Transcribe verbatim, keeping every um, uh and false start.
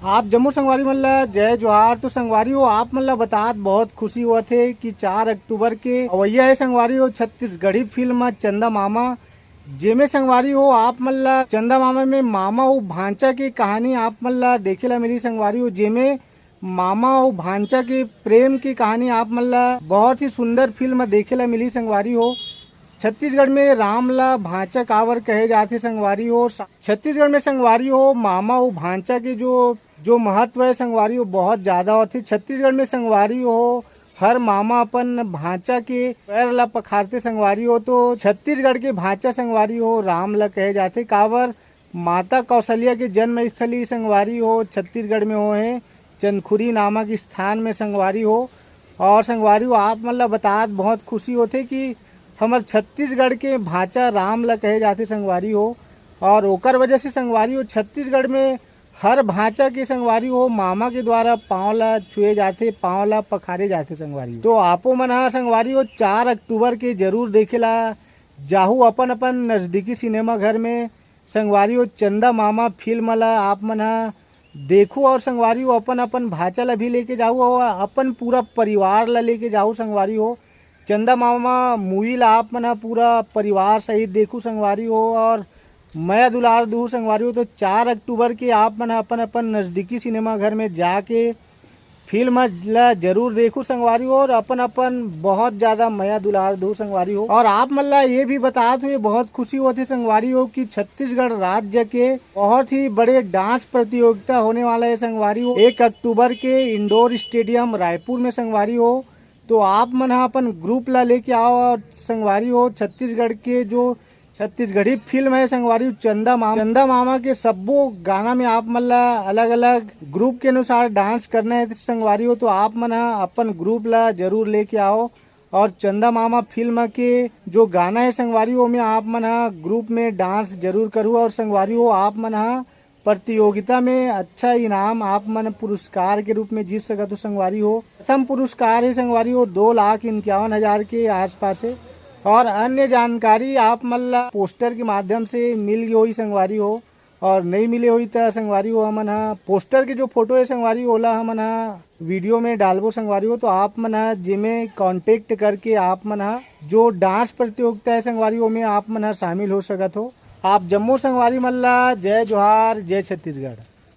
आप जम्मो संगवारी मन ला जय जोहार। तो संगवारी हो, आप मन ला बतात बहुत खुशी होत हे कि चार अक्टूबर के अवैया हे संगवारी हो छत्तीसगढ़ी फिल्म चंदा मामा, जेमे संगवारी हो आप मन ला चंदा मामा में मामा अउ भांचा के कहानी आप मन ला देखे ला मिली संगवारी हो, जेमे मामा अउ भांचा के प्रेम के कहानी आप मन ला बहुत ही सुंदर फिल्म देखे ला मिली संगवारी हो। छत्तीसगढ़ में राम ला भांचा कावर कहे जाथे संगवारी हो। छत्तीसगढ़ में संगवारी हो मामा अउ भांचा के जो जो महत्व है संगवारी हो बहुत ज्यादा होथे। छत्तीसगढ़ में संगवारी हो हर मामा अपन भांचा के पैर ला पखारथे संगवारी हो। तो छत्तीसगढ़ के भांचा संगवारी हो राम ला कहे जाथे, काबर माता कौशल्या के जन्म स्थली संगवारी हो छत्तीसगढ़ में हो हे चंदखुरी नामक स्थान में संगवारी हो। और संगवारी हो आप मन ला बतात बहुत खुशी होथे कि हमर छत्तीसगढ़ के भांचा राम ला कहे जाथे संगवारी हो। और ओकर वजह से संगवारी हो छत्तीसगढ़ में हर भांचा के संगवारी हो मामा के द्वारा पांव ला छुए जाथे, पांव ला पखारे जाथे संगवारी हो। तो आपो मन हा संगवारी हो चार अक्टूबर के जरूर देखे ला जाहू अपन अपन नजदीकी सिनेमा घर में। संगवारी हो चंदा मामा फिल्म ला आप मन हा देखू और संगवारी हो अपन अपन भांचा ला भी लेके जाहू और अपन पूरा परिवार ला लेके जाहू संगवारी हो। चंदा मामा मूवी ला आप मन हा पूरा परिवार सहित देखू संगवारी हो और मया दुलार दू संगवारी हो। तो चार अक्टूबर के आप मन हा अपन अपन नजदीकी सिनेमा घर में जाके फिल्म ला जरूर देखू संगवारी हो और अपन अपन बहुत ज्यादा मया दुलार दू संगवारी हो। और आप मन ला ये भी बतात हुए बहुत खुशी होथे संगवारी हो कि छत्तीसगढ़ राज्य के बहुत ही बड़े डांस प्रतियोगिता होने वाला है संगवारी हो एक अक्टूबर के इंडोर स्टेडियम रायपुर में संगवारी हो। तो आप मन हा अपन ग्रुप ला लेके आओ और संगवारी हो छत्तीसगढ़ के जो छत्तीसगढ़ी फिल्म है संगवारी हो चंदा मामा, चंदा मामा के सब्बो गाना में आप मन ला अलग अलग ग्रुप के अनुसार डांस करना है संगवारी हो। तो आप मन हा अपन ग्रुप ला जरूर लेके आओ और चंदा मामा फिल्म के जो गाना है संगवारी हो में आप मन हा ग्रुप में डांस जरूर करू और संगवारी हो आप मन हा प्रतियोगिता में अच्छा इनाम आप मन पुरस्कार के रूप में जीत सकत हो संगवारी हो। प्रथम पुरस्कार है संगवारी हो दो लाख इक्यावन हजार के आसपास है। और अन्य जानकारी आप मन ला पोस्टर के माध्यम से मिल गई होई संगवारी हो और नहीं मिले होई त संगवारी हो हमन हा पोस्टर के जो फोटो है संगवारी हो ओला हमन हा वीडियो में डालबो संगवारी हो। तो आप मन हा जेमे कॉन्टेक्ट करके आप मन हा जो डांस प्रतियोगिता है संगवारी हो में आप मन हा शामिल हो सकत हो। आप जम्मो संगवारी मन ला जय जोहार, जय छत्तीसगढ़।